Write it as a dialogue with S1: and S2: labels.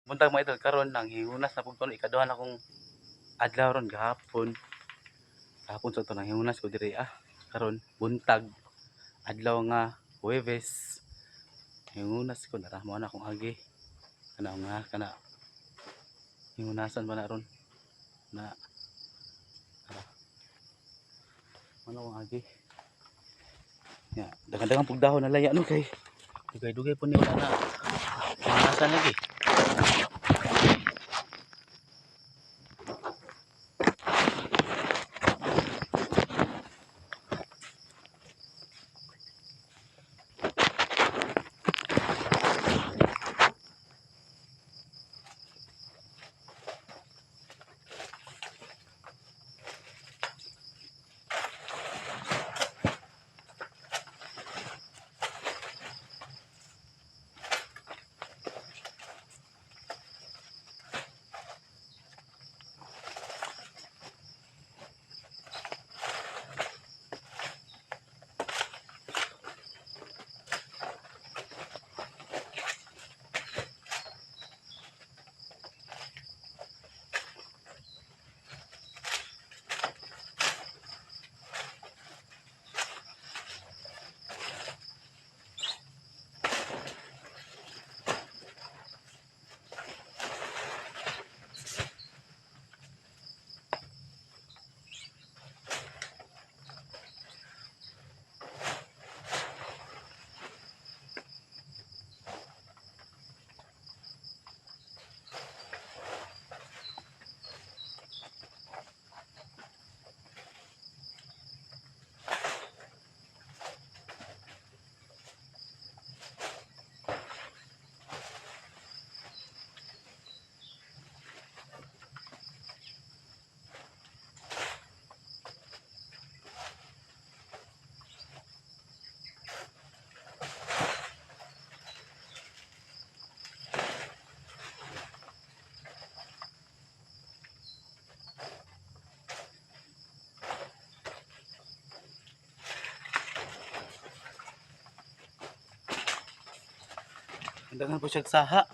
S1: Buntag, mga idol, karon nanghihunas na pud ko, ikaduha na akong adlaw ron gahapon. Gahapon sa to nanghihunas ko diri ah. Karon buntag, adlaw nga Huwebes. Hihunas ko nara mo na akong agi. Kana nga kana hihunasan ba na ron na ara. Mo na akong agi. Ya, dagan-dagan pug dahon na laya no kay dugay-dugay po ni wala na hihunasan lagi. Daghan po siya saha.